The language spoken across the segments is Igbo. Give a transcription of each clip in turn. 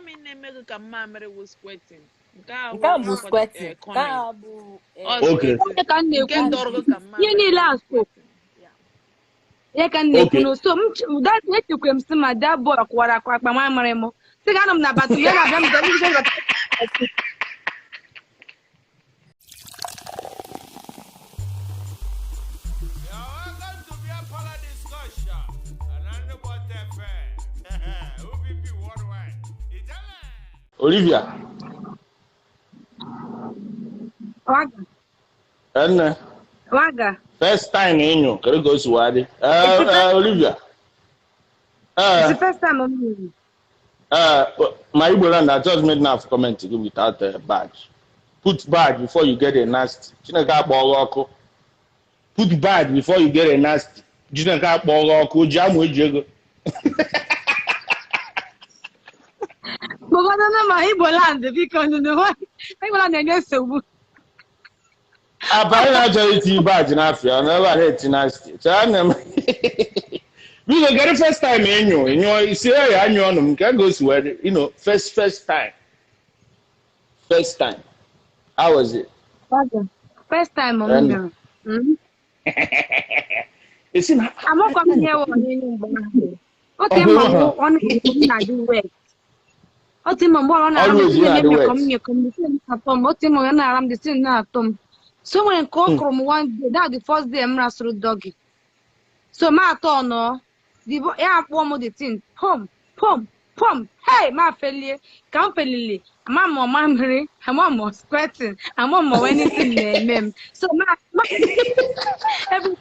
Coming na-eme gị ka mmamịrị wụ squirting. Nke a Nke a wụ bụ squirting. Nke coming. a bụ Ọ Okay. squirting. Ihe ka m Nke na-ekwu dọrọ gị ka ihe mmamịrị niile wụ a so squirting. Yeah. ihe ka m na-ekwu Okay. no so m that echekwa m sị ma that boy kwara akwa akpa mamịrị m sị ga anọ m na bathroom ya na-abịa m zọ ndị bata. You're welcome to Beer Parlor Discussion. And FM. OPP Worldwide. Ijele! Olivia. Waga. Nne. Waga. First time ịnyụ kedu ka o si wee dị? Olivia. It's the first time I'm hearing. My Igbo land, I just made enough comment to give without a badge. Put badge before you get a nasty. Chineke akpọọ gị ọkụ. Put badge before you get a nasty. Chineke akpọọ gị ọkụ. O ji amụ eji ego. Kpọkọta na ma Igbo land biko nụnụ Igbo land na-enye nsogbu. Abanye na-achọghị iti badge n'afịa, ọ na ebe a na-eti nasty. Chaa na m. Biko, kedu first time ịnyụ? Ịnyụọ isi ya anyụ ọnụ m nke ka o si wee dị. First time. First time. How was it? Waga. First time m bịara. Esi na Amakwa m ihe wụ ọnyịnyụ mgbe ahụ. Otu ịma mgbe ọ na-ekwu m na-adị wet. Otu ịma mgbe ọ na-ara m Always dị you na-eme are nyekọm wet. nyekọm dị sị na-atọ m. Otu ịma ya na-ara m dị sị na-atọ m. So o nwere nke ọ kụrụ m one day, that the first day m rasụrụ doggy. So ma atọ nọ, ya akpọọ m the thing, pom pom pom, hey, ma felie, ka m felili, ama m ọmamịrị, ama m squirting, ama m anything na-eme m. So ma ma every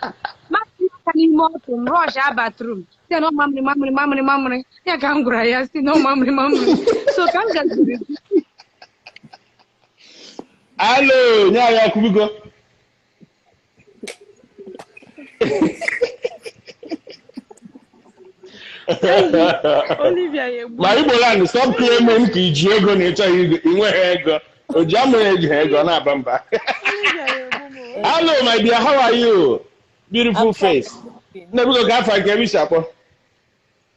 ma tinye aka n'ime ọtụ m rush a bathroom, si na ọ mamịrị mamịrị mamịrị mamịrị, ya ka m gwara ya si na ọ mamịrị mamịrị. So ka m gaziri. Alo, nye anyị ọkụ biko. Olivia ya egbu. Ma Igbo land, stop claiming ka iji ego na ịchọghị ego, ị nweghị ego. O ji amụ ya eji ego na-aba mba. Olivia ya egbu m. o. Hello, my dear, how are you? Beautiful I'm fine. face. Nne biko ka afa nke ebe akpọ.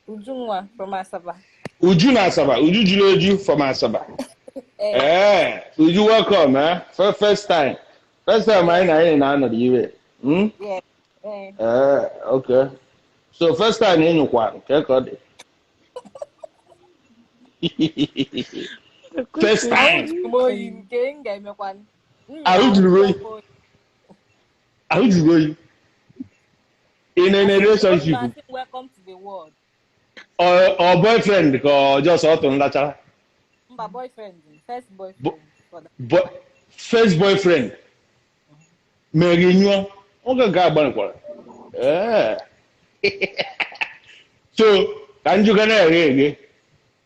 Ujunwa from Asaba. Uju na Asaba. Uju juru eju from Asaba. Eh, Uju, welcome, eh? First time. First time anyị na anyị na-anọ iwe. Hmm? Yeah. Eh. Eh, okay. So first time ị nyụkwa nke ka ọ dị. First time. Ahụ juru m oyi nke m ga-emekwa. Ahụ juru oyi. Ahụ juru oyi. In a relationship. Welcome to the world. Or boyfriend ka ọ just ọtụ nlachara. Mba, boyfriend. First boyfriend. For that. First boyfriend. Mere gị nyụọ. Oge nke agbanyekwara. Ee. So, ka njụga na-eghe eghe.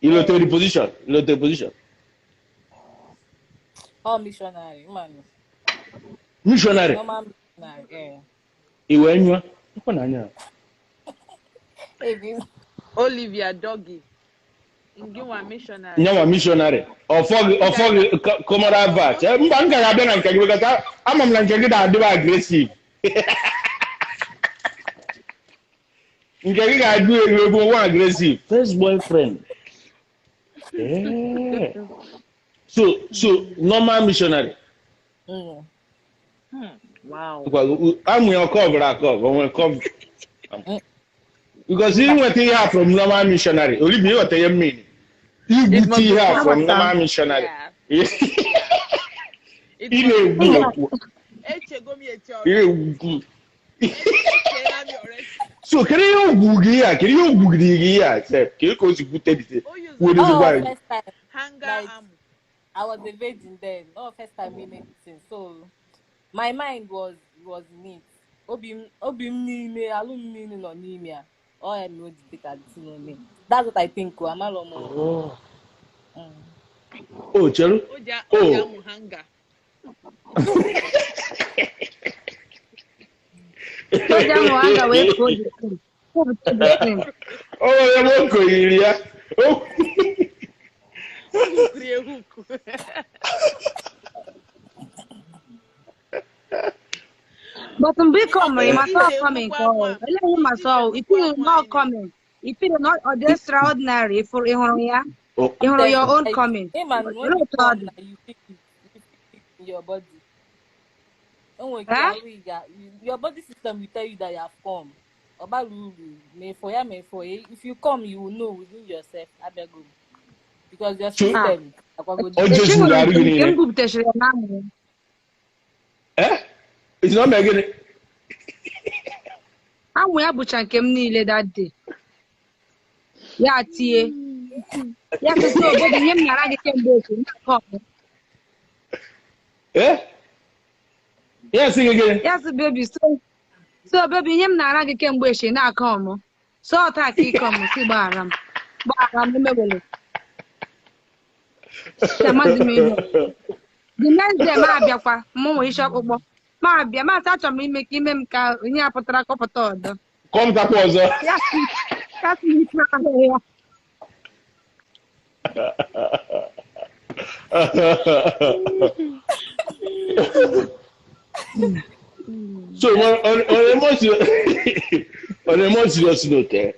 Ilotere position. Ilotere position. All missionary, man. Missionary. Normal missionary. Yeah. I wee nyụọ. Ekwe na anya. Hey, this. Olivia doggy. Ngị nwa missionary. Nyanwa missionary. Ọfọ gị kọmọda vat. Mba, m gara abịa na nke gị because ama m na nke gị na-adịba agresive. Nke gị ga-adị egwu egwu nwa agresive. First boyfriend. Yeah. So normal missionary. Wow. Amụ ya ọkọvụrụ akọv, o nwere kọv. Because inweta ihe a from normal missionary, Olivia ịghọta ihe mmiri. Igwute ihe a from normal missionary. Yeah. Ị na-egwu ekwu. Echego m eche Ị already. na-egwu. Echeela m already. So kedu ihe ogwu gị ihe a? Kedu ihe ogwu gị ihe a sef? Kedu ka o si gwute dite? O use Were ezigbo Oh, anyị. first time. Hunger Like, amụ. I was a virgin then. Oh, first time we met. So my mind was in it. Obi m niile, alụ m niile nọ n'ime ya. Ọ ya mere o ji dị ka dị n'ome. That's what I think. Amalọ m. Oh. Oh, chere. O ji amụ hunger. O ji amụ hunger wee pụọ the thing. Pụọ the thing. O nwere ebe o konyere ya. O Hukuru ehuku. But mgbe ị kọmịrị, ma sọ kọmị nke ọ. Eleghị ma sọ, ifiri na ọ kọmị. Ifiri na ọ dị extraordinary, ị hụrụ ya? Oh, Ị hụrụ Then, your own like, coming. him and when Olee you otu ọ come dị? na you feel it, you feel it in your body. O nwere ike Eh? ahụ ị ga your body system will tell you that you have come. Ọ bara uru ma for ya ma for ya. If you come, you will know within yourself abịago m. Because your so Ah. system akwagodi. o Echi jezuru nwere arụ nke gị nke m niile. bupụtachara ya n'amụ. Eh? Isi na ọ mee gịnị? Amụ ya bụcha nke m niile that day. Ya tie. Ya sị so baby ihe m nara gị kemgbe otu m na-akọ ọmụ. Eh? Ya sị gị gịnị? Ya sị baby so baby ihe m nara gị kemgbe echi na-akọ ọmụ. So ọ taa ka ịkọ m si gbaghara m. Gbaghara m emewere. Si amaghị m ihe. The next day ma abịakwa mụ nwee isi ọkpụkpọ. Ma abịa ma sị achọrọ m ime ka ime m ka onye a pụtara kọpụta ọdọ. Kọmtakwa ọzọ. Ya sị ya sị m isi ahụ ya. So on a more serious note, eh,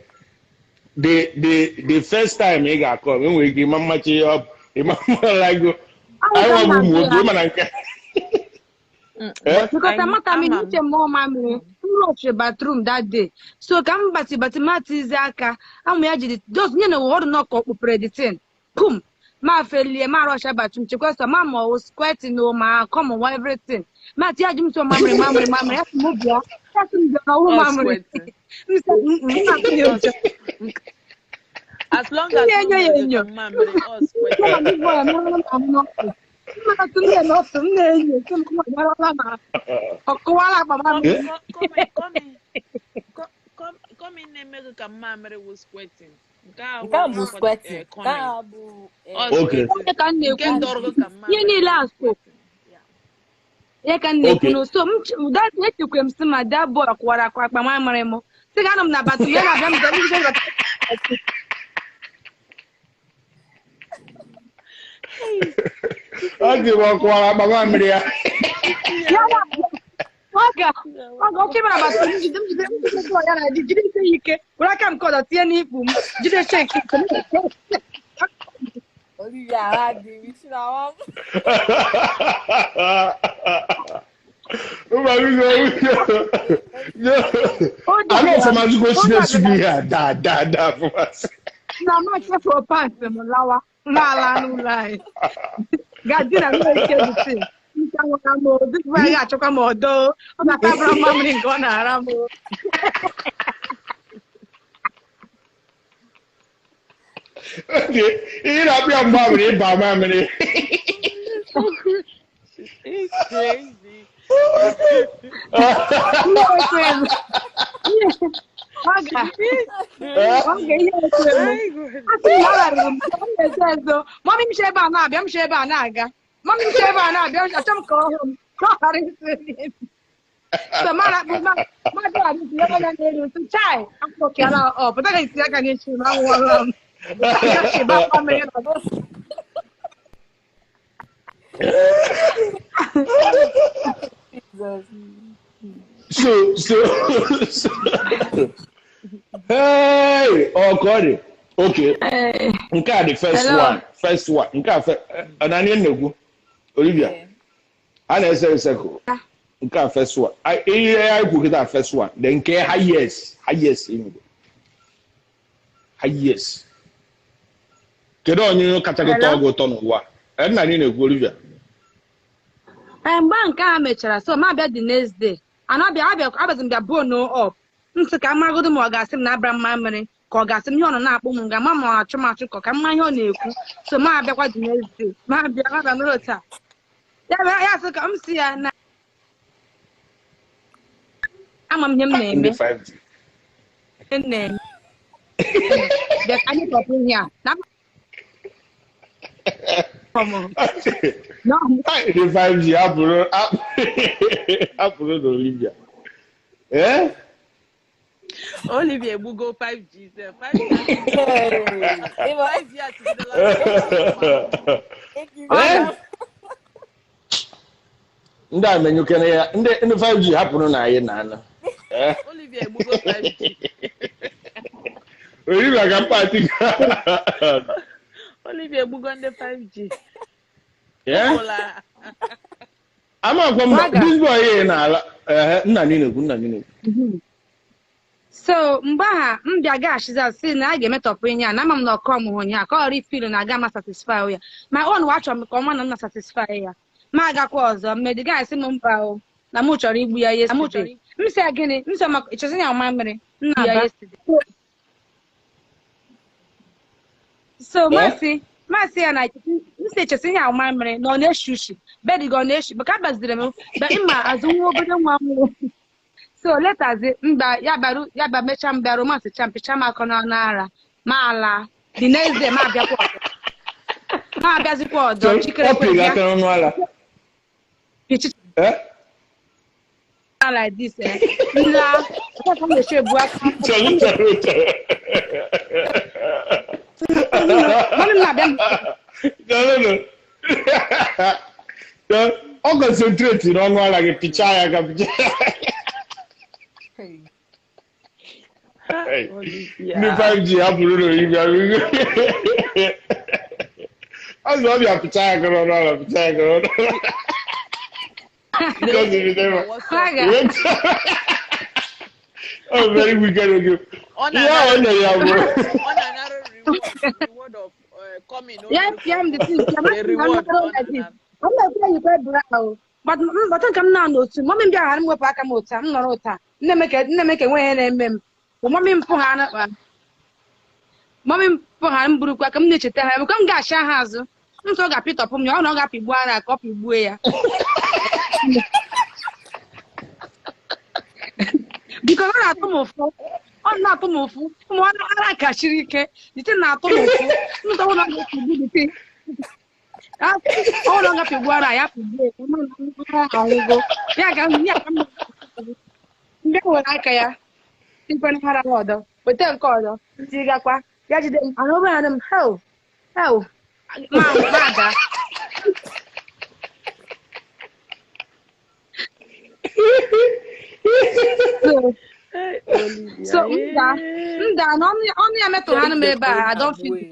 the first time ị ga-akọ m enwere ike ịma mmachi ya ọ ịma mmalago Ahụ ka anyị m nwa bụ ụmụ na-ajụ nwoke ya. ịma na nke eh? Because I amata m ama uche m ọ mamịrị m rushiri bathroom that day. So ka m bati bati ma tizie aka amụ ya jiri just nye na ọdụ nọ ka ọ kpụpere the thing. Pum! Ma felie ma rush bathroom chekwa sọ ma ma ọ squirting o ma come wa everything. Ma ti ya ji m sọ mamịrị mamịrị mamịrị ya sị m bịa ya sị m bịa na ọwụ All mamịrị. squirting. M sị m na-atụ ya All ụjọ. As long M as na-enyo no ya mere enyo. ka mmamịrị, all Mụ na squirting. ndị boy emerụla m ahụ n'ọkụ. M na-atụ m ya n'ọtụ m na-enyo sị m emerụla m ahụ. Ọ kụwala akpa mamịrị. Eh? Come in na-eme gị ka mmamịrị wụ squirting. Nke a Nke a wụ bụ squirting. Nke coming. a bụ All Okay. squirting. Onye ka m Nke na-ekwu dọrọ gị ka ihe mmamịrị niile wụ a so squirting. Yeah. ihe ka m na-ekwu Okay. no so m that echekwa m sị ma that boy kwara akwa akpa mamịrị m sị ga anọ m na bathroom ya na-abịa m zọrọ njide bata Ọ dị m ọkụwara akpa mamịrị ya. ya na-abịa ọ ga ọ ga ọchị mara bathroom jide m jide m jide boy ya na ji jide ike ya ike were aka m nke ọzọ tinye n'ikpu m jide shake ike m. Olivia ara dị isi na nwa m. Mba, biko, biko. Ụjọ Anụ bịara m ọfọmazụ ka o si ụjọ na-esu bịara gị ihe a daa daa daa afọmasị. na m echefuo pant m lawa na-ala n'ụlọ anyị gaji na na-eche the thing. Ncha nwara m o, this boy ga-achọkwa m ọdọ o. Ọ ga-akabara mamịrị nke ọ na-ara m o. Okay, ihe na-akpụ ya mgbe amịrị ịba mamịrị. It's crazy. Ihe ekwe m. Ọ ga ọ ga ihe ekwe m. My God. A sị na ọ rarịrị m, m na-ezo ezo. Mọmị m si ebe a na-abịa, m si ebe a na-aga. Mọmị m si ebe a na-abịa, achọ m ka ọ hụ m, ka ọ ghara isi m. So mara ma ma dị adị tinye anya n'elu sị chai akpọkịala ọ pụta ga esi aka n'isi m anwụọla m. Agachiba mamịrị na Jesus. So hey, ọ ka ọ dị. Okay, nke a dị first Hello. one, first one. Nke a ọ na ihe m na-ekwu, Olivia, Yeah. a na-ese ese ko. Nke a first one. Ihe anyị kwu kịta first one. Then nke highest, highest ịnwego. Highest. Kedu onyonyo kacha gị tọọ Hello. gị ụtọ n'ụwa? Nna anyị na-ekwu Olivia. Ee, mgbe nke a mechara so ma abịa the next day ana abịa abịa abịazi m bịa bone up m sị ka m maragodo ma ọ ga-asị m na abịara m mamịrị ka ọ ga-asị m ihe ọ nọ na-akpọ m nga ma ma ọ na-achụ m achụ ka m ma ihe ọ na-ekwu so ma abịakwa the next day ma abịa ma abịa nụrụ taa ya bịa ya sị ka m si ya na ama m ihe m na-eme Ndị 5G. ihe m na-eme bịa ka anyị tọpụ ihe a na m na Ndị 5G apụrụ apụrụ na Olivia. Eh? Olivia egbugo 5G sef. 5G Hey, ịma 5G achịgidela m. Eh? Ndị a menyukene ya ndị ndị 5G hapụrụ na anyị na ana. Eh? Olivia egbugo 5G. Olivia ka mkpati. Olivia Olivia egbugo ndị 5G. Yeah? Ụla. Amakwa m Waga. this boy here na-ala nna anyị na-ekwu nna anyị na-ekwu. So mgbe aha m bịa gaghachiza sị na a ga-emetọpụ ihe a na ama m na ọkọ m hụ ya ka ọ ghara ifil na aga ma satisfy ya ma ọ nwa achọrọ m ka ọma na m na satisfy ya ma agakwa ọzọ mmedi gaghị sị m mba o na mụ chọrọ igbu ya yesterday m sị ya gịnị m sị maka ịchọzi ya ọma mmiri m na ya yesterday so masị masị ya na m sị echesi ya ọma mmiri na ọ na-eshi ushi bedi gị ọ na-eshi maka agbaziri m ba ịma azụ nwa obere nwa nwụrụ so letazi mba ya baru ya ba mechaa m bịa romance cha mpịcha m akọ n'ọnụ ara ma ala the next day ma abịakwa ọdọ ma abịazikwa ọdọ So, jikere ọ pịrị bịa aka n'ọnụ ala. pichicha Eh? like this eh nla ọkọ m na-eche ebu aka Chere, chere, chere. mmadụ m na-abịa Chere nụ. Ọ concentrate n'ọnụ ala gị pịchaa ya aka pịchaa. Hey. Hey. Olivia. Ndị 5G hapụrụ n'Olivia. Ọ sị ọ bịa pịchaa ya aka n'ọnụ ala pịchaa ya aka n'ọnụ ala. Just if you never- Waga. Oh, very wicked of you. Ọ Ihe ahụ o nyere ya bụ ọ na-anara reward of coming. ya pịa m the thing pịa m The reward ọ like this na-anara. ọ na-ekwe yikwe bra o but mbọtụ nke m na-anọ otu mọmị m bịa ghara m wepụ aka m otu a m nọrọ ụta nne m ka enweghị ihe na-eme m bụ mọmị m pụ ha na mọmị m pụ ha m burukwa ka m na-echeta ha ka m ga-acha ha azụ m sọ ọ ga-apịtọpụ m ya ọ na ọ ga-apịgbu ara ka ọ pịgbuo ya biko ọ na-atụ m ụfụ ọ na-atụ m ụfụ ụmụ ara kachiri ike dite na-atụ m ụfụ m sọ ọ na ọ ga-apịgbu dite ọ na ọ ga-apịgbu ara ya pịgbuo ya ma na ọnwụgo ya ka m ya ka m mgbe e were aka ya tikwe na ara ọdọ weta nke ọzọ tigakwa ya jide m ana obere anụ m hel hel ma ma daa. So, Hey, Olivia. so m daa m daa na ọnụ ya metụrụ anụ m ebe a I don't feel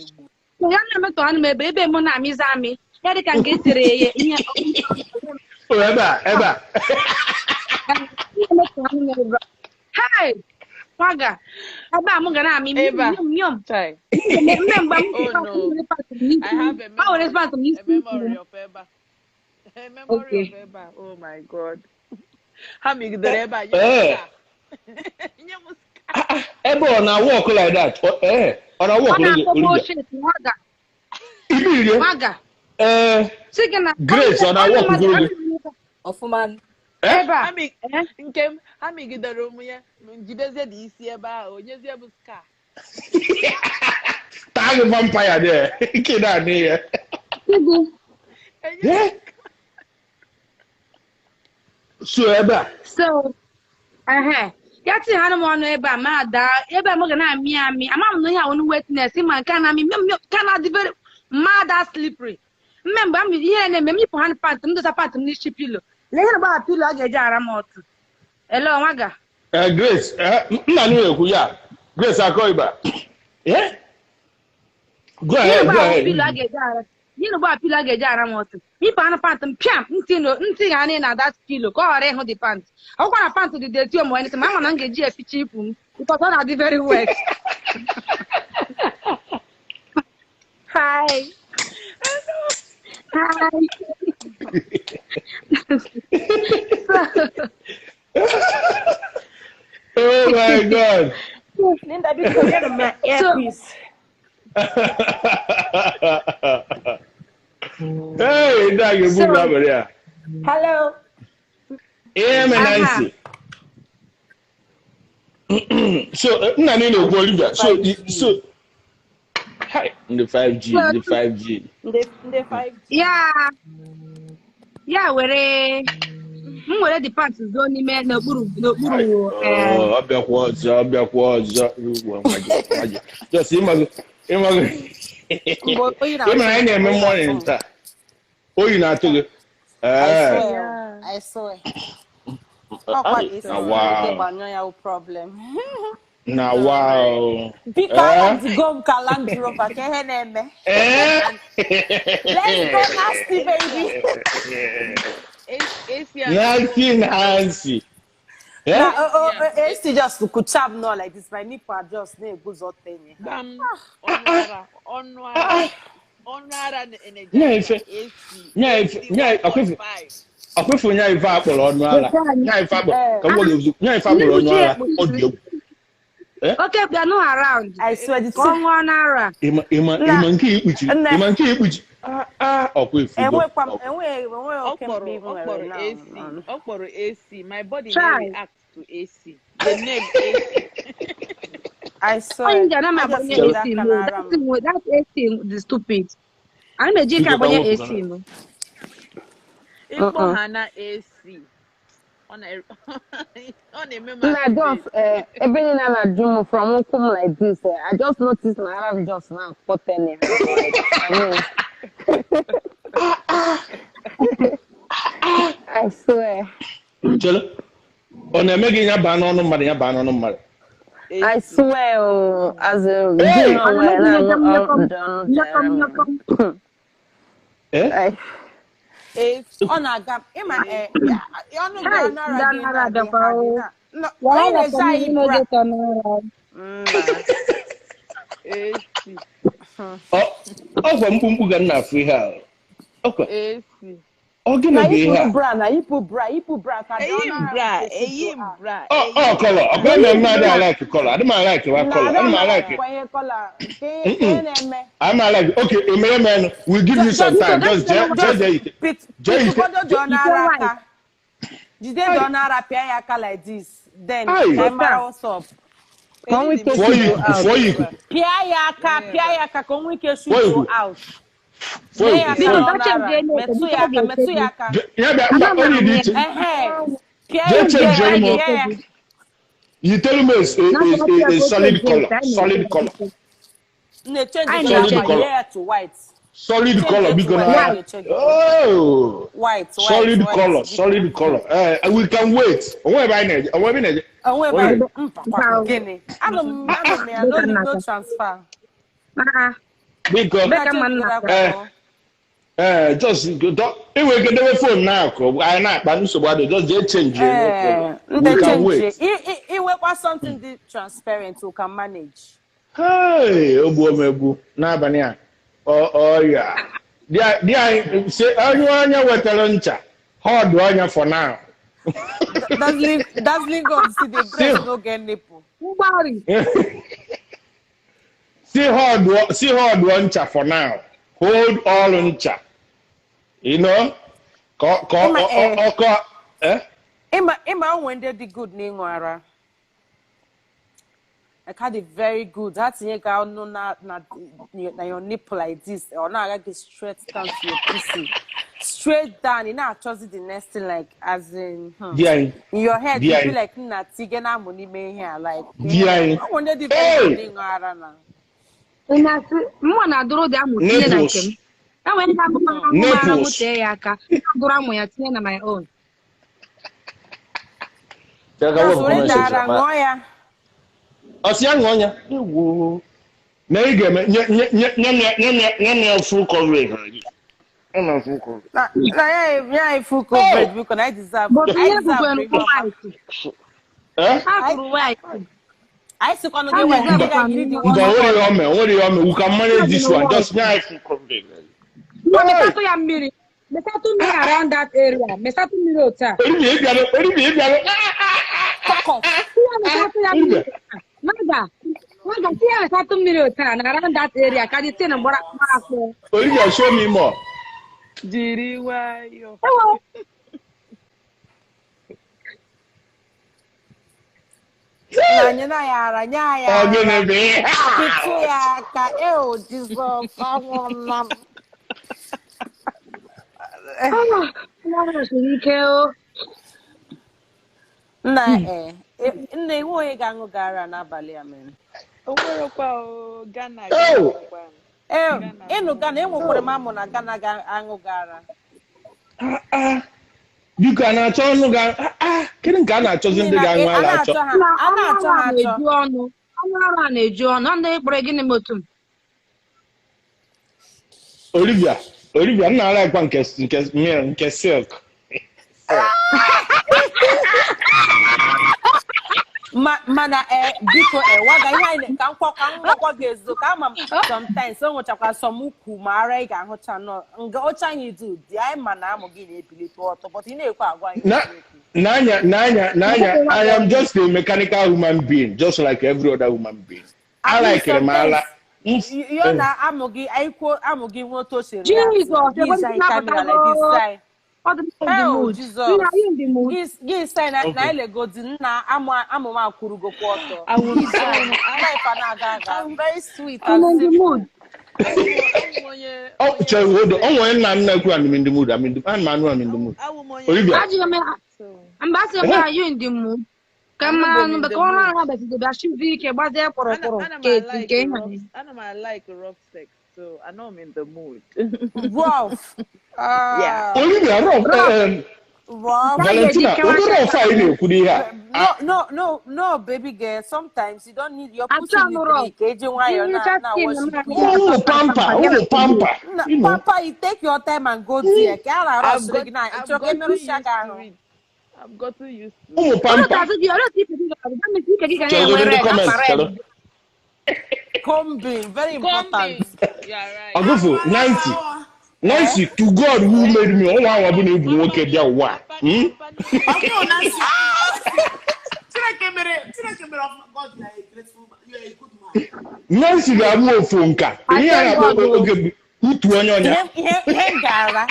so ya na-emetụ anụ m ebe ebe mụ na-amịzi amị ya dịka nke etere ya ihe Oh, ebe a ebe a. ihe metụrụ anụ m ebe a. Hai! Waga! Ebe a mụ ga na-amị Ebe a. nyom nyom Chai. mme mgbe m Oh, no. I have a ma were memory, pant m a n'isi memory of Eba. A memory Okay. of Eba. Oh my God. Ha migidere ebe a nye m Eh. scar. Nye m scar. Ebe ọ na-work like that. Ọ ọ na-work na-akpọ Olivia. bullshit waga Ibi rie. waga Eh, sị gị na Grace, ọ na-work goro gị. Ọfụma. Eh? ebe a Ha nke m ha migidere ụmụ ya m jidezie dị isi ebe ahụ onyezie bụ scar. Taa gị vampire there. Ike na-anị ya. sị gị Enye m Eh? So ebe a. so ehe ya tinye anụ m ọnụ ebe a ma daa ebe a m ga na-amị amị ama m na ihe awụ wetness ma nke a na-amị nke a na-adị very mada slippery mme mgbe m ihe na-eme m yipụ ha pant m dosa pant m n'isi pilo lee ihe na-agbagha pilo a ga-eji ara m ọtụ ele ọnwa ga Eh, Grace, nna anyị na-ekwu ya. Grace Akọiba. Eh? Go ihe ahead, go na-agbagha ahead. pilo a ga-eji ara ihe na-agbagha pilo a ga-eji ara m ọtụ yipụ anụ pant m pịam ntị ntị ga anị na that pilo ka ọ ghara ịhụ dị pant ọgwụkwa na pant dị deti omo anything ma ama na m ga-eji ya eficha ikwu m because ọ na-adị very wet. Hi. Hi. Oh my God. Linda, biko get my earpiece. Hey, ndị a ga-egbu m n'abalị a. Hello. Ihe mere Nancy. So, nna anyị na-ekwu Olivia. So, so, hi, ndị 5G, ndị 5G. Ndị 5G. Ya ya were m were the pants zoo n'ime n'okpuru n'okpuru eh, Oh, ọ bịakwa ọzọ, ọ bịakwa ọzọ. Ugbu a, nwa gị, nwa gị. Just ịmago, ịmago. Mgbe oyi na-atụ Ịma na anyị na-eme oyi na-atụ morning m. taa. Oyi na-atụ gị. I Ee. swear, I swear. Ọkwa Ai, isi na ike wow. gbanyụọ ya wụ problem. Na wow. Biko alajigo m ka Land Rover ka ihe na-eme. Let's go nasty, baby. Nasty Nancy. Yeah? AC just kuchab no like this. My nipple just na-eguzo tenye. Bam. Ọnụ ara energy. Nya akwefu nya ife akpọrọ ọnụ ara. Nya ife akpọrọ ka m gwa gị nya ife akpọrọ ọnụ ara ọ dị egwu. Okay, we are not around. I swear the thing. One hour. Ima nke ikpuchi. Ima nke ikpuchi. Ah, ọkwa Okporo AC. My body react to AC. The name AC. I swear. That AC is stupid. I'm a J AC. Ikpo Hana AC. On a I just even in a dream from come like this. I just noticed my arm just now put any. I swear. On a making a ban on money, a ban on money. I swear, as a hey. On a gap, Oh, Oh, give me bra na ipu bra. Oh, color. I like color. I don't like color. I don't like it. I'm not like okay, man. We'll give you some time. Just like this. Then what's up? For you. Out. You tell me it's a solid color. Solid color. Solid color to white. Solid color. Oh, white. Solid color. Solid color. We can wait. No transfer. Because just we can do phone now. I not, but so just change. We can wait. It was something transparent we can manage. Hey, obu na abania. Oh yeah. Dia say anya wetara ncha. Hold anya for now. Dazzling God see the breast no get nipple. See hard ncha for now. Hold all ncha. You know? Ima when they good name ara. I had it very good. That's you no na your nipple like this. Or now I get straight down to your pussy. Straight down. You know, trust the next thing like as in in your head you feel like na tigena money me here like yeah. I wonder the very good name ara na. Mwana duro de amu tinye na nke m. Enwe ndị agụmakwụkwọ tee ya aka duro amụ ya tinye na my own. Na ị ga-eme nye m full coverage. Na ya full coverage because I deserve. But I deserve white. I still can't get one. Don't worry, we can manage this one. Just now. Around that area. Fuck off. Around that area. Can you tell Olivia, show me more. Nne iwu onye ga-aṅụ gara n'abalị a mere. O nwerekwa Ghana. Ịnụ Ghana, enwekwara m amụ na Ghana ga-aṅụ gara. Biko a na-achọ ọnụ ga kedu nke a na-achọzi ndị ga-aṅụ ala achọ? A na-achọ ha achọ. Ọnụ ara na-eju ọnụ, ọ na-ekpere gịnị m otu m. Olivia, Olivia, m na-ala nke nke nke silk. Mana biko waga ihe anyị ka nkwa ka nwakwa gị ezo ka ama m sometimes o nwechakwa some ukwu ma ara ị ga-ahụcha nọ nga oche anyị dị ụdị anyị ma na amụ gị na-ebilite ọtọ but ị na-ekwe agwa anyị eziokwu. N'anya, n'anya, n'anya, I am just a mechanical human being, just like every other human being. I At least like Remala. sometimes you na amụ gị anyị kwuo amụ gị nwe otu o si react Jesus, gị ebe sign ndị camera like this na-apụtago. sign. Ọ dị m in the Hell, mood. Jesus. Nna, are you in the mood? Gị sign na Okay. na elegodi nna amụ amụ m akwụrụgokwa ọtọ. Awụ Gị sign life a na-aga aga very sweet I'm and in the simple. mood. awụ m onye Oh, onye chere, rough hold on. sex. Oh, when I'm not I'm in the mood. I'm in the I'm I'm in the mood. Awụ m onye Olivia. rough. Ajụghị m ya, So mgbe asị m Eh? are you in the mood? Ka m anọbe mara m nụ in maka the ọrụ mood. ahụ bịazido bịa shizi ike gbazie Ana kpọrọkpọrọ ana m ka eti like nke ihe rough ana m like rough sex, so I know I'm in the mood. Rough. Yeah. Ah, Olivia, rough. Rough. rough. Nke a ga-eji Valentina, kewa obi rough aka anyị na-ekwu n'ihe a. No, no, no, no, baby girl. Sometimes you don't need your pussy Achọ m need rough. three kg nwayọ na Nyecha na skin m worship na ya. Ụmụ pampa, ụmụ pampa, Na you know. papa, you take your time and go there. Ka a na I've rush got gị na I've ịchọrọ ka gotten emerụsịa used gị to ahụ. it. I've gotten used to Ụmụ it. Olee pampa. otu asị gị, olee otu ike gị ga-abụ? That means ike gị ga Chere na-enwe ndị red, comments, akpa red. chere. Combing, very important. Combing. You are right. Ọgụfụ 90. 90 to God who made me. Ọnwa awa bụ na ebu nwoke bịa ụwa. Papa Hmm? papa nnukwu Okay, Nancy. Chineke mere Chineke mere ọfụma. God, you are a grateful man. You are a good man. Nancy ga-abụ ofu nka. I Ihe a thank na-akpọ God o. oge utu onye ọnya. Ihe ihe ihe m ga-ara,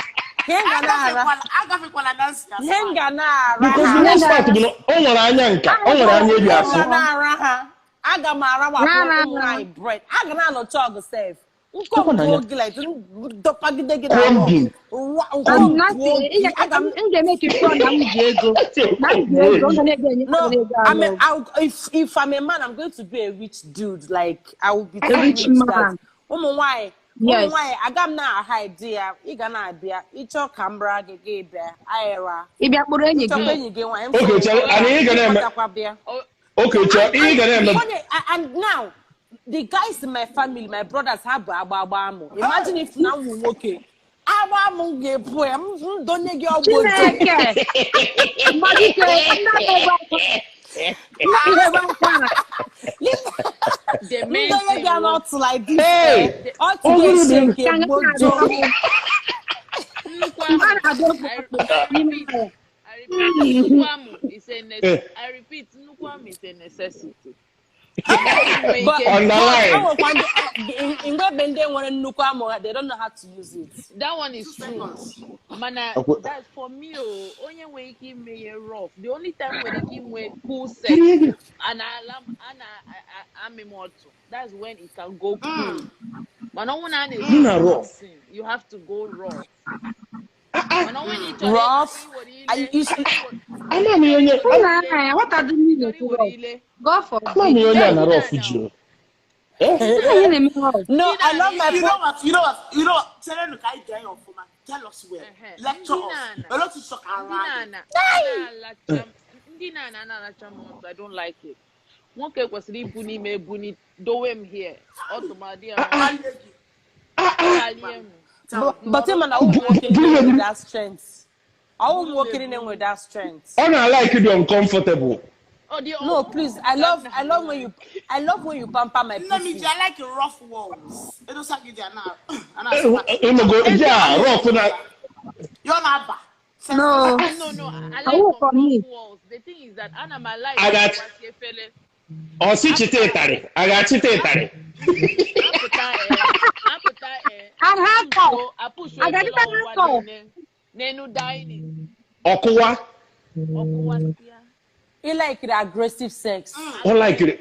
ihe m ga na-ara, Agafekwala agafekwala Nancy as ihe m far. ga na-ara Because ha. the Ihe worst ga part bụ na o nwere anya nka, o nwere anya eji Ihe m afụ. ga na-ara ha. Aga m arawapụ Na na ụmụ na. nwaanyị bread. Aga na-anọchi ọgụ sef. Chekwa Nkombuo n'anya. gị like dọpagide gị na rock. Combing. Nancy, Nkombuo ị gị. Aga m m ga-eme ka ị na m ji ego. Na m ji ego, m ga na-ego enye No, m ego I mean, alụ. I'll, if I'm a man, I'm going to be a rich dude. Like I will be A too rich rich that man. ụmụ nwanyị ụmụ Yes. nwanyị aga m na-ahide ya. Ị ga na-abịa ịchọ ka m bra gị gị bịa ayịra. Ị bịa kpọrọ enyi Ịchọkwa gị. enyi gị nwanyị m Okay, soro chere, bịa anyị ị ga na-eme. ịkpọtakwa bịa. Oh, Okay, chere, And ihe ị ga and na-eme. funny and now the guys in my family, my brothers ha bụ agba agba amụ. Imagine if na m wụ nwoke. Agba amụ m ga-epu ya, m m donye gị ọgwụ ọjọọ. Chineke! Mgbadike, nna na-ebe akwa. Nna na-ebe akwa. the main Ndonye thing gị was anọtụ like this Hey! eh. Ọtụ Ọ bụrụ ga-esi na nke Ka nga gbojo. na-adị ọkụ. nnukwu Mgbe a amụ. na-adị ọkụ I ọkụ I n'ime repeat. ụlọ. I repeat. Nnukwu amụ is a Eh, I repeat. Nnukwu amụ is a necessity. Onye nwere But ike but Underline. enwekwa ndị mgbe ebe ndị nwere nnukwu amụ ha, they don't know how to use it. That one Two is true. seconds. Mana Ọkwa- that's for me oh, onye nwere ike ime ihe rough. The only time nwere ike inwe cool sex Ihe gị- and ana amị m ọtụ. That's when it can go cool. Mana ọnwụ na a Gị na-ekwu na rough. something, you have to go rough. Mana ọnwụ na ị chọrọ Rough. iwere I, ile you should, Ama m ihe onye Nna nna ya, what are the meaning chọrọ of iwere rough? ile God ama m forbid. ihe onye a na ndị rough na-ana jiri. Eh? Nna ya na-eme rough. no, ndị I na-ana love my You know what? You know what? You know what? Tell us, I get your phone. Tell us well. Ehe, Lecture ndị us. na-ana A lot to talk ndị around. na-ana na-alacha ndị na-ana na-alacha m ọtụ. I don't like it. Nwoke kwesịrị ibu n'ime ebuni dowe m here ọtụmadị ya mma kalie m Tell But, me. but nọrọ him and ụmụ nwoke Buru niile ya nwere buru. that strength. All ụmụ buru m nwoke niile eburu nwere that strength. Ọ na-alike dị uncomfortable. ọ dị No, please. I ka love nna I love when you I love when you pamper my Let me. pussy. I like rough walls. It don't like it now. And I smack. Ịmụgo ya rough na You're not bad. No. No, I like Awụ some for rough me. walls. The thing is that ana m alike a ga ịkwasị efere ọsị chịta apụta ịtarị a ga-achịta ịtarị. apụta ee apụta ee And handcuff. apushuo apushuo A efere ga-adịta ọwụwa handcuff. niile n'enu dining Ọkụwa ọkụwasịa You like the aggressive sex. ọ likere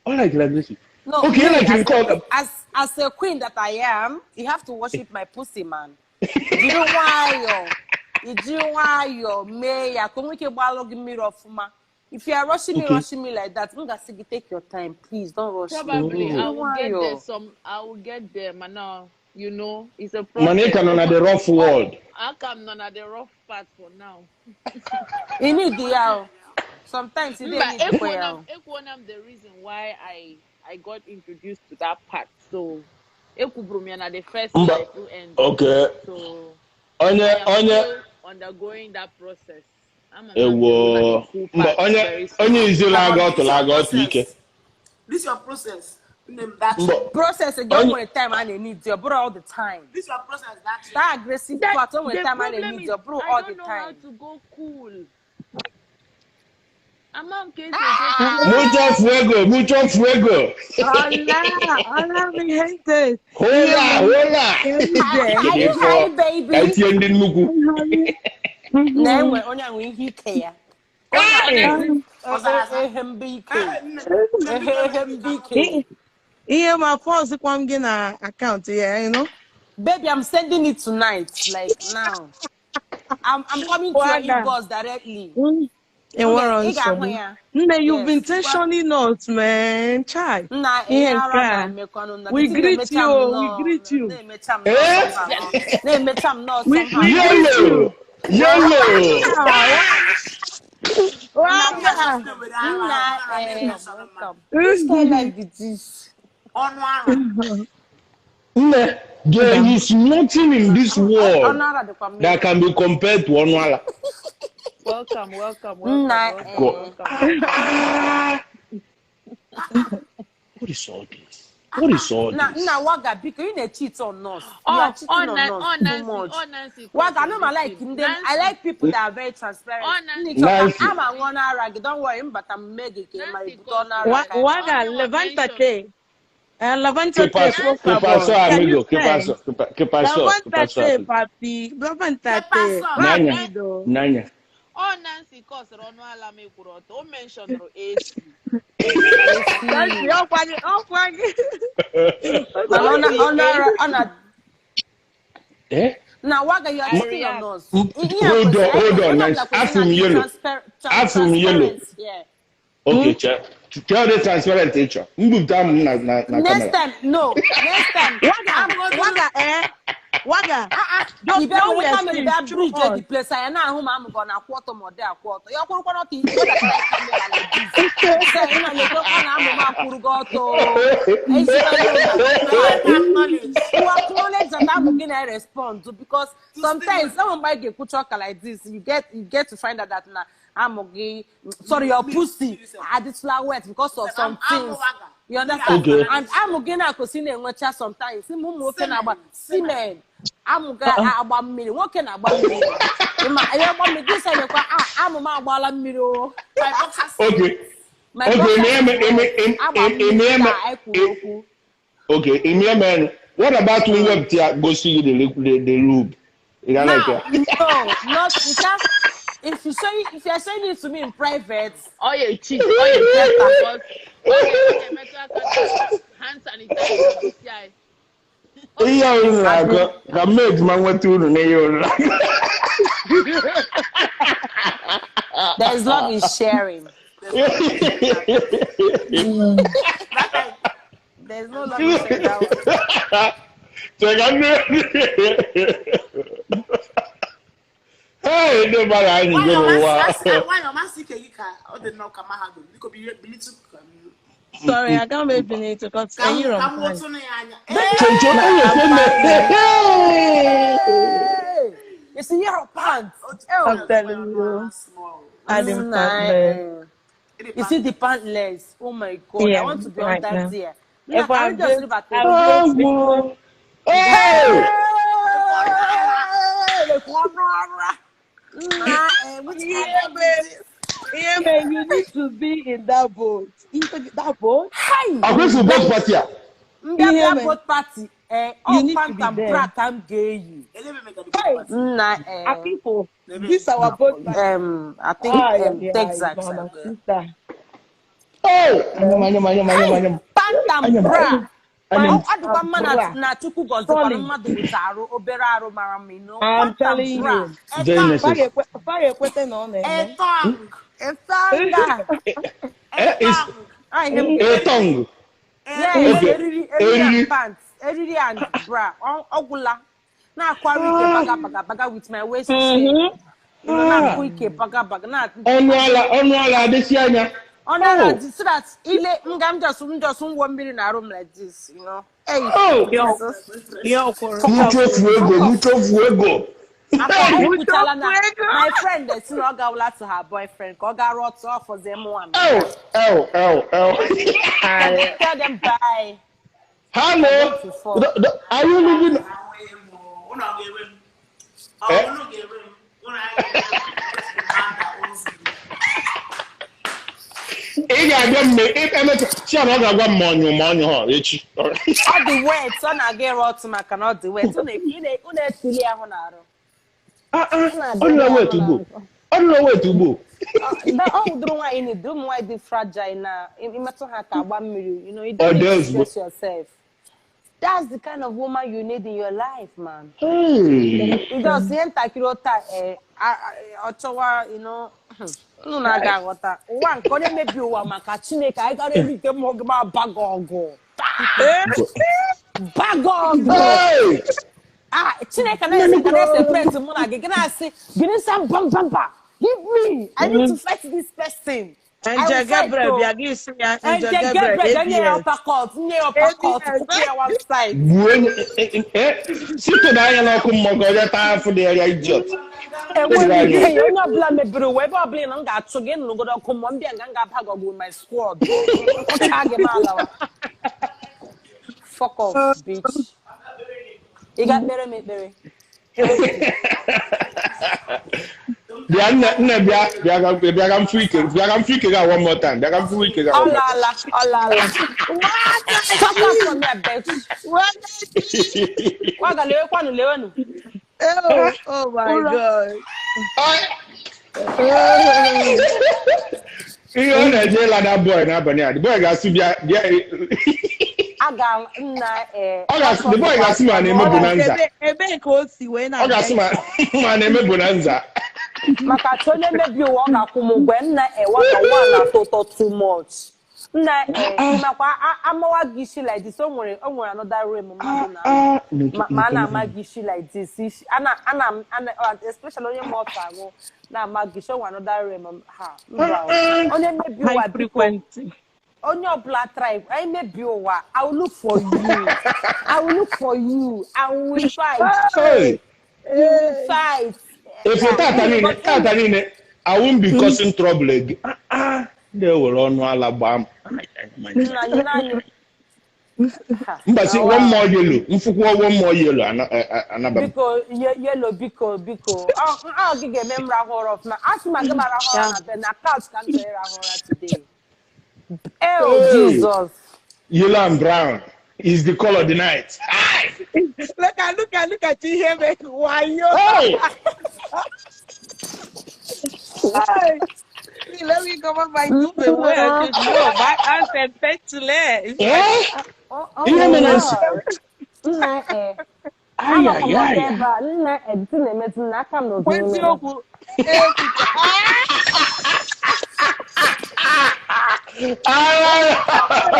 ọ likere aggressive. No, Okay, ị me likere as nke ọ as a queen that I am, you have to worship my pussy, man. Jiri nwayọọ, iji nwayọọ mee ya ka o nwee ike gbalụ gị mmiri ọfụma. If you are rushing me, Okay. rushing me like that, m ga-asị gị take your time, please don't rush me. Probably Jiri I will get there nwayọọ. some I will get there mana you know it's a Mana ị process. ka nọ na the rough world. Aka m nọ na the rough part for now. You need ya o. Sometimes you Mba, don't need prayer. ekwuona m the reason why I got introduced to that part. So, ekwuburu m ya na the first Mba. life end. Okay. So, Onye I am onye still undergoing that process. I'm ewo. Mba onye onye izila aga ọtụla aga ọtụ ike. This your process. Name that. Mba Process again when time and they need you, bro, all the time. This your process that. That aggressive part when The time and they problem need is you, bro, I all the don't know how time. to go cool. Ama m ka esi Mucho fuego, mucho fuego. Hola, hola, mi gente. Hola, hola. Hi, hi, Ka baby. etinye ndị nnukwu. Na-enwe onye ahụ ihe ike ya. Ehe mbe ike. Ehe mbe ike. Ihe ma fọzikwa m gị na akaụntụ ya, you know? Baby, I'm sending it tonight, like now. I'm coming to your Waga. inbox directly. Enwero Ị ga-ahụ nsogbu. ya. Nne, you've been Yes. tensioning us, man. Chai. Nna Ihe ihe nke ara a. na-emekwanụ na We the thing greet na-emecha you, m we nnọọ greet you. na-emecha m Eh? nnọọ somehow. Na-emecha m nnọọ We somehow. we greet Yellow. you. Yellow. Waga. Nna eh, welcome. Which kind life be this? Ọnụ ara. Nne, there is nothing in this world Ọnụ ara dịkwa mma. that can be compared to Ọnụala. Welcome, welcome, welcome, Nna welcome, eh. Go. welcome. Ah. What is all this? What is all Nna this? nna Waga biko ị na-cheat on us. You Oh, are cheating oh, on us oh, too Nancy, much. oh, Nancy, Waga, cause no ma like this. ndị I Nancy, like people that are very transparent. oh, Ndị Nancy, chọta Nancy. ama aṅụ ọnụ ara gị, don't worry, mbata m mee gị ka ị ma Nancy, ebute cause ọnụ ara ka anyị. Waga, onye nwa mention. levántate. ¿Qué Levántate, pasó? por ¿Qué pasó, favor. Can you amigo? ¿Qué send? pasó? ¿Qué pasó? ¿Qué pasó, Levántate, amigo? papi. ¿Qué Levántate. pasó? Nanya, Rápido. Nanya. Oh, Nancy, cause ọnụ ala m ekwuru ọtọ. O mentioned AC. Nancy, AC. ọkwa gị, ọkwa gị. Mana ọnụ ara ọ na Eh? na Waga, you are I cheating on react. us. Ihe a Hold kwesịrị on, hold anyị on, onye Nancy. ọbụla kwesịrị Afum na-adị yellow. Afum yellow. transparent. Yeah. Okay, che. Tell the transparent picture. Mbupụta m na na na Next camera. time, no. Next time, Waga, I'm Waga, eh? Waga, ị don't bịa don't were wear kamera screen, bịa show bridge us. the place anyị na-ahụ ma amụ gị ọ na-akwụ ọtọ ma ọ dị akwụ ọtọ ya ọkwụrụkwa ọtọ iwedatara kamera like this sị ị na na-ekwekwa na amụ m akwụrụ gị ọtọ ezigbo Acknowledge. you acknowledge that amụ gị na-respond because To sometimes stimuli. enwe mgbe anyị ga-ekwucha ọka like this you get to find out that na amụ gị sorry your pussy adịtụla wet because of some things. You understand? Okay. And amụ gị na-akwụsị na-enwecha sometimes ụmụ nwoke na-agba Semen. semen amụ gị agba mmiri nwoke na-agba mmiri ma ihe agba mmiri gị sị nyekwa amụ m agbaala mmiri o. My boxer Okay. My Okay, boxer eme is eme wet eme agba mmiri eme ka eme anyị kwuru okwu. Okay, eme eme. What about mwepụta gosi gị the lube? Ị ga like Now, ya? no, not you can't. If you show if you are showing it to me in private, Oh, yeah, cheat. Oh, yeah, cheat. Because oh, yeah, metụ aka na hand sanitizer gosi anyị. Ihe a unu na-akọ ka m ejima nweta uru n'ihe unu na-akọ. there is love in sharing. There is no love in sharing that one. Chega ndị Hey, ndị mmadụ anyị Nwayọ go n'ụwa. nwayọ masị ike gị ka ọ dị nnọọ ka mahadum. Biko bilitụ ka m Sorry, I can't make it because ka m you're ka on m pants. wụtụnụ ya anya. Chencho, Na o nwekwe I'm nne. pantless. Hey, you see your pants. I'm Oh, telling you, I didn't pantless. nah, you see the pantless. Oh my God, I Yeah, want to be on right that now. there. Nah, If I I'm will just just, leave at I'm it. just Ọgwụ. Hey! Hey, Nah, which kind Yeah, of man. this? Yeah, man, you need to be in that boat. Into that boat? Hi! Akwụsị both party a. Mbịa Yeah, bịa man. boat party, eh, You ọ need to pant be and there. bra ka m ga-eyi. Hey, Nna, eh, Akifo, this our boat party. I think Ah, yeah, Texas. Mama, sister. Oh! Anya m, anya m, anya m, anya m, anya m. Pant and Anya m. bra. Anya m. Ọ dịkwa mma na Bra. na Chukwu gọzikwara Solid. mmadụ with arụ obere arụ mara mma, you know. I'm Pant and telling bra. you. Very necessary. Fire ekwete na ọ na-eme. Etong. Etanga. Eh, it's Ah, ihe m a tongue. Yes, Okay. eriri eriri Eriri. and pants, eriri and bra. Ọ gwụla. Na-akwara ike baga baga baga with my waist chain. You know, na-akụ ike baga baga na Ọnụ ala adịsị anya. ọnụ ala Oh. dị so that ile nga m just m just nwụọ mmiri na arụ m like this, you know. Hey, Oh. Jesus. Mucho fuego, mucho fuego. Afọ Hey. ekwuchala na ego. my friend si na ọ gawala to her boyfriend ka ọ gaa rụọ ọtụ ọfọzie mụnwa m. Oh, oh, oh, oh. Tell them bye. Hello. I'm going to fall. Are you living? Unu ọ ga-ewe m? Ọ Eh? unu ga-ewe m? Unu agaghị ewe m. Man that owns me. Ị ga-abịa mme emecha chi na ọ ga-agwa m ma ọnyụ ma ọnyụ ha echi. Ọ dị wet, ọ na-aga ịrụ ọtụ maka na ọ dị wet. Unu etili ahụ n'arụ. Ah, ah, ọ dịla wet ugbo. Ọ dịla wet ugbo. Ọ wụdụrụ nwaanyị na ụmụ nwaanyị dị fragile na imetụ ha ka agba mmiri. You know, you Ọ don't dị need to ozugbo. stress yourself. That's the kind of woman you need in your life, man. Hey. You just ihe ntakịrị ụta ọ chọwa, you know, unu na-aga aghọta ụwa nke onye mebi ụwa maka Chineke anyị gara erite mmụọ gị ma baga ọgụ baga ọgụ. Hey. Ah, Chineke na-ese ka na-eseparate mụ na gị gị na-asị gịnị sa mba mba mba, give me, I need to fight this person. I will Angel fight Gabriel o. bịa gị sị ya Angel Angel Gabriel Gabriel nye ya ABS. uppercut, nye ya uppercut, kụpụ ya one side. Gbuo onye site n'anya n'ọkụ mmụọ ka ọ bịa taa afụ dị ya idiot. Enweghị ike onye ọbụla mebiri ụwa ebe ọbụla ị nọ m ga-achụ gị nụgodo ọkụ mmụọ mbịa nga m ga-aba gị ọgụ with my squad. Kụchaa gị m alawa. Fuck off, bitch. Ị ga-ekpere m ekpere. Bịa nne nne bịa bịa ka bịa ka m fụ ike bịa ka m fụ ike ga one more time bịa ka m fụ ike ga Ọ one more laala, ọ laala. Fuck off from here, bitch. What? time. Waga lewekwanụ lewenu. Oh, oh my God. Ihe ọ na-eje ịla na boy n'abalị a, the boy ga-asị bịa bịa. Aga m nna ee. Ọ ga-asị the boy ga-asị ma na-eme bonanza. Ebe ka o si wee Ọ na-abịa ga-asị ma ma na-eme bonanza. Maka chọ onye mebi ụwa ọ ga-akwụ m ụgwọ nna ewa ka ụwa na-atọ ụtọ too much. Nna e makwa amawa gị isi like this, o nwere another room mmadụ na ma a na-ama gị isi like this isi ana ana ana especially onye ma ọtọ aṅụ na-ama gị isi, o nwere another room ha mba o. Onye mebi high ụwa biko frequency. Onye ọbụla tribe anyị mebi ụwa, I will look for you, I will look for you, I will fight. Hey. We will fight. Efu tata niile tata niile I won't be causing trouble again. Ah, ah, ndị ewere ọnụ ala gbaa m. Nna anyị naanị ha Mba si na wa. One more yellow mfụkwuo one more yellow anaba m. Biko yellow biko biko ọ gị ga-eme m rahụ ụra ọfụma a sị m aga m arahụ ụra na bed na couch ka m chọrọ ịrahụ ụra today. Oh Hey. Jesus. Yellow and brown is the color of the night. Aye. Look at you here, make wayo. Hey. Hi. Let me cover my No, my aunt said petule. Eh? Oh Ihe mere nsị. Nna e Ay, anọkwa ay, m ọkụ ay. ebe a nna editi na-emetụ m n'aka m n'obi n'ime. Eziokwu. Ay, ay.